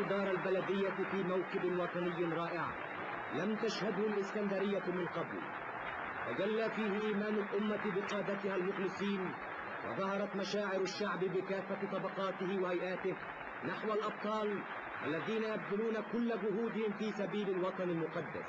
دار البلدية في موكب وطني رائع لم تشهده الإسكندرية من قبل، تجلى فيه إيمان الأمة بقادتها المخلصين، وظهرت مشاعر الشعب بكافة طبقاته وهيئاته نحو الأبطال الذين يبذلون كل جهودهم في سبيل الوطن المقدس.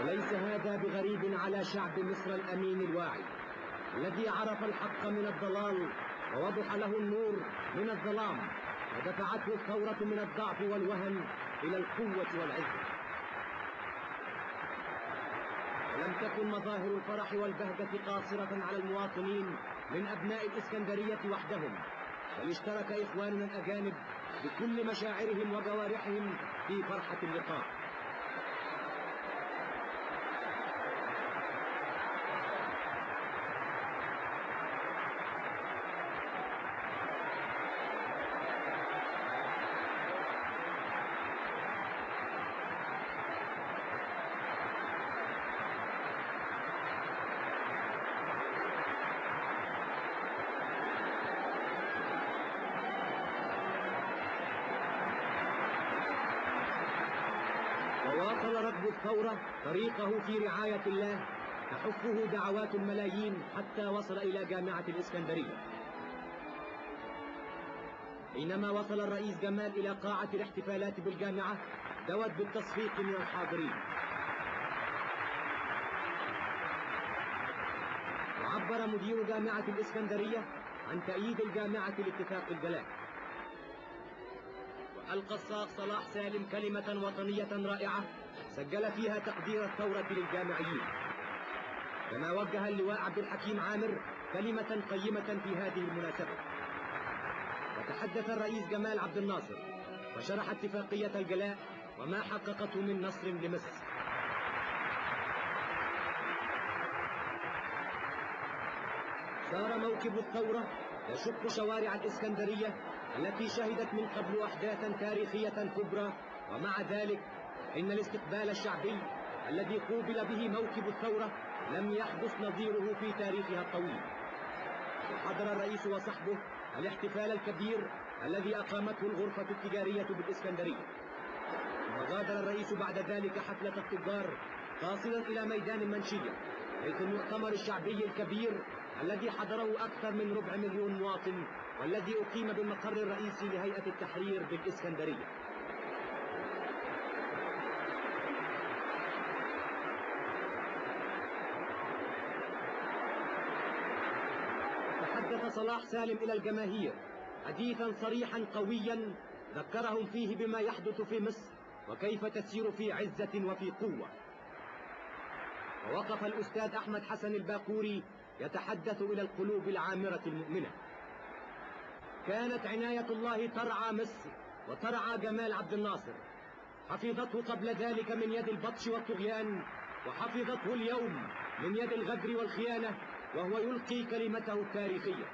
وليس هذا بغريب على شعب مصر الأمين الواعي الذي عرف الحق من الضلال ووضح له النور من الظلام، ودفعته الثورة من الضعف والوهن إلى القوة والعزة. ولم تكن مظاهر الفرح والبهجة قاصرة على المواطنين من أبناء الإسكندرية وحدهم، بل اشترك إخواننا الأجانب بكل مشاعرهم وجوارحهم في فرحة اللقاء. وواصل ركب الثورة طريقه في رعاية الله تحفه دعوات الملايين حتى وصل إلى جامعة الإسكندرية. حينما وصل الرئيس جمال إلى قاعة الاحتفالات بالجامعة دوت بالتصفيق من الحاضرين، وعبر مدير جامعة الإسكندرية عن تأييد الجامعة لاتفاق الجلاء. وألقى الصاغ صلاح سالم كلمة وطنية رائعة سجل فيها تقدير الثورة للجامعيين، كما وجه اللواء عبد الحكيم عامر كلمة قيمة في هذه المناسبة. وتحدث الرئيس جمال عبد الناصر وشرح اتفاقية الجلاء وما حققته من نصر لمصر. صار موكب الثورة يشق شوارع الإسكندرية التي شهدت من قبل أحداثا تاريخية كبرى، ومع ذلك إن الاستقبال الشعبي الذي قوبل به موكب الثورة لم يحدث نظيره في تاريخها الطويل. وحضر الرئيس وصحبه الاحتفال الكبير الذي أقامته الغرفة التجارية بالإسكندرية، وغادر الرئيس بعد ذلك حفلة التجار قاصدا إلى ميدان المنشية، حيث المؤتمر الشعبي الكبير الذي حضره أكثر من 250,000 مواطن، والذي أقيم بالمقر الرئيسي لهيئة التحرير بالإسكندرية. تحدث صلاح سالم إلى الجماهير حديثا صريحا قويا ذكرهم فيه بما يحدث في مصر وكيف تسير في عزة وفي قوة. ووقف الأستاذ أحمد حسن الباقوري يتحدث إلى القلوب العامرة المؤمنة. كانت عناية الله ترعى مصر وترعى جمال عبد الناصر، حفظته قبل ذلك من يد البطش والطغيان، وحفظته اليوم من يد الغدر والخيانة، وهو يلقي كلمته التاريخية.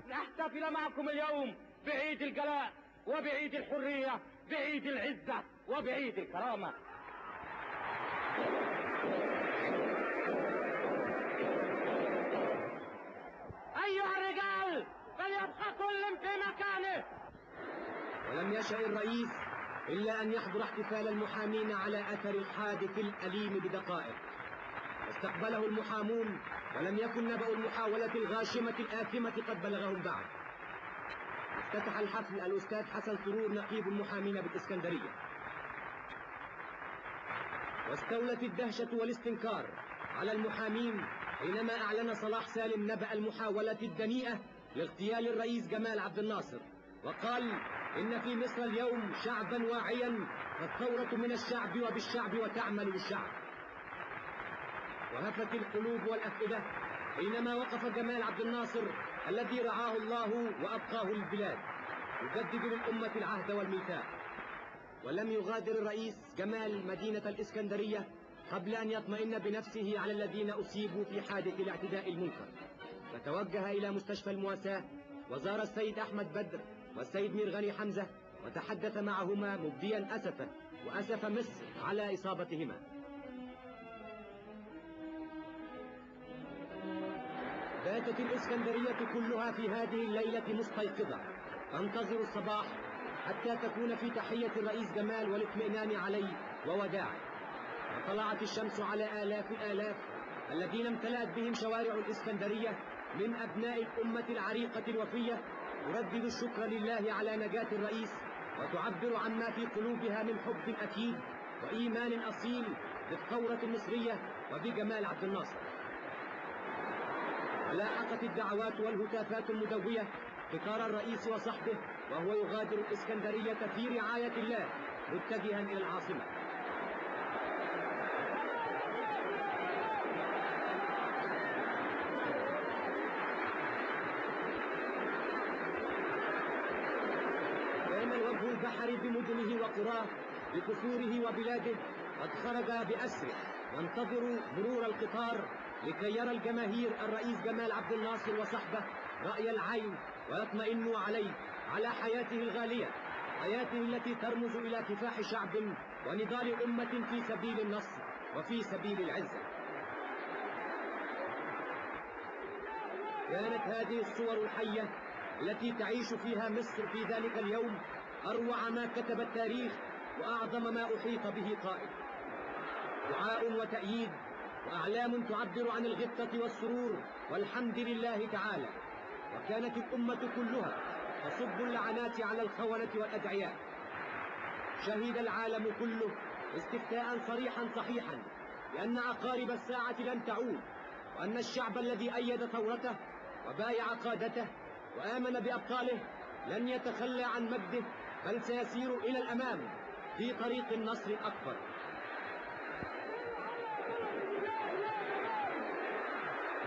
نحتفل معكم اليوم بعيد الجلاء وبعيد الحرية، بعيد العزة وبعيد الكرامة. أيها الرجال، فليبقى كل في مكانه. ولم يشأ الرئيس إلا أن يحضر احتفال المحامين على أثر الحادث الأليم بدقائق. استقبله المحامون، ولم يكن نبأ المحاولة الغاشمة الآثمة قد بلغهم بعد. افتتح الحفل الأستاذ حسن سرور نقيب المحامين بالإسكندرية، واستولت الدهشة والاستنكار على المحامين حينما أعلن صلاح سالم نبأ المحاولة الدنيئة لاغتيال الرئيس جمال عبد الناصر، وقال إن في مصر اليوم شعبا واعيا، فالثورة من الشعب وبالشعب وتعمل بالشعب. وهفت القلوب والأفئدة حينما وقف جمال عبد الناصر الذي رعاه الله وأبقاه للبلاد يجدد للأمة العهد والميثاق. ولم يغادر الرئيس جمال مدينة الإسكندرية قبل أن يطمئن بنفسه على الذين أصيبوا في حادث الاعتداء المنكر، فتوجه إلى مستشفى المواساة وزار السيد أحمد بدر والسيد ميرغني حمزة وتحدث معهما مبديا أسفه وأسف مصر على إصابتهما. باتت الإسكندرية كلها في هذه الليلة مستيقظة تنتظر الصباح حتى تكون في تحية الرئيس جمال والاطمئنان عليه ووداعه. وطلعت الشمس على آلاف الآلاف الذين امتلأت بهم شوارع الإسكندرية من أبناء الأمة العريقة الوفية تردد الشكر لله على نجاة الرئيس، وتعبر عما في قلوبها من حب أكيد وإيمان أصيل بالثورة المصرية وبجمال عبد الناصر. ولاحقت الدعوات والهتافات المدوية قطار الرئيس وصحبه وهو يغادر الإسكندرية في رعاية الله متجها إلى العاصمة. كان الوجه البحري بمدنه وقراه بكفوره وبلاده قد خرج بأسره ينتظر مرور القطار لكي يرى الجماهير الرئيس جمال عبد الناصر وصحبه رأي العين ويطمئنوا عليه على حياته الغالية، حياته التي ترمز إلى كفاح شعب ونضال أمة في سبيل النصر وفي سبيل العزة. كانت هذه الصور الحية التي تعيش فيها مصر في ذلك اليوم أروع ما كتب التاريخ وأعظم ما أحيط به قائد. دعاء وتأييد وأعلام تعبر عن الغبطة والسرور والحمد لله تعالى. وكانت الأمة كلها تصب اللعنات على الخونة والأدعياء. شهد العالم كله استفتاء صريحا صحيحا بأن عقارب الساعة لن تعود، وأن الشعب الذي أيد ثورته وبايع قادته وآمن بأبطاله لن يتخلى عن مجده، بل سيسير إلى الأمام في طريق النصر الأكبر.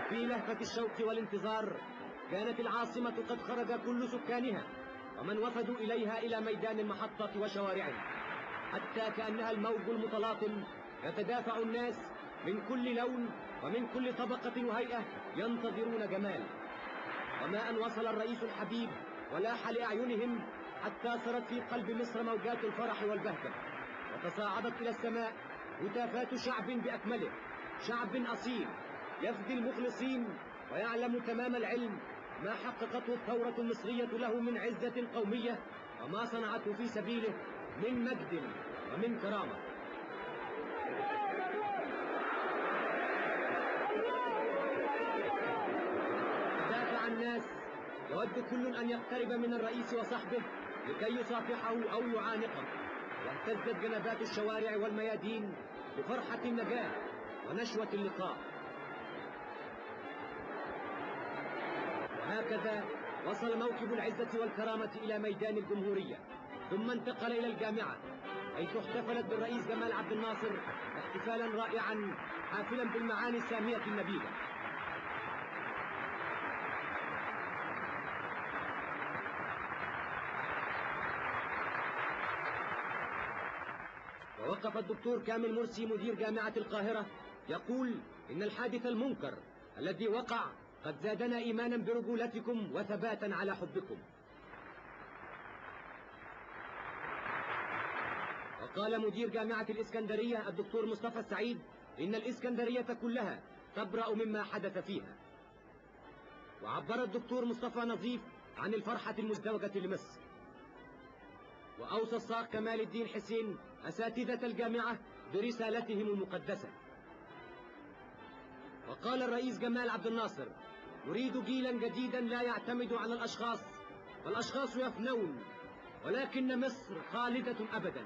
في لهفة الشوق والانتظار كانت العاصمة قد خرج كل سكانها ومن وفدوا إليها إلى ميدان المحطة وشوارعها، حتى كأنها الموج المتلاطم يتدافع الناس من كل لون ومن كل طبقة وهيئة ينتظرون جمال. وما أن وصل الرئيس الحبيب ولاح لأعينهم حتى صارت في قلب مصر موجات الفرح والبهجة، وتصاعدت إلى السماء هتافات شعب بأكمله، شعب أصيل يفدي المخلصين ويعلم تمام العلم ما حققته الثورة المصرية له من عزة قومية وما صنعته في سبيله من مجد ومن كرامة. دافع الناس يود كل أن يقترب من الرئيس وصحبه لكي يصافحه أو يعانقه، واهتزت جنبات الشوارع والميادين بفرحة النجاة ونشوة اللقاء. وهكذا وصل موكب العزة والكرامة إلى ميدان الجمهورية، ثم انتقل إلى الجامعة حيث احتفلت بالرئيس جمال عبد الناصر احتفالا رائعا حافلا بالمعاني السامية النبيلة. ووقف الدكتور كامل مرسي مدير جامعة القاهرة يقول إن الحادث المنكر الذي وقع قد زادنا إيمانا برجولتكم وثباتا على حبكم. وقال مدير جامعة الإسكندرية الدكتور مصطفى السعيد إن الإسكندرية كلها تبرأ مما حدث فيها. وعبر الدكتور مصطفى نظيف عن الفرحة المزدوجة لمصر. وأوصى الصاغ كمال الدين حسين أساتذة الجامعة برسالتهم المقدسة. وقال الرئيس جمال عبد الناصر: نريد جيلا جديدا لا يعتمد على الأشخاص، فالأشخاص يفنون ولكن مصر خالدة أبدا.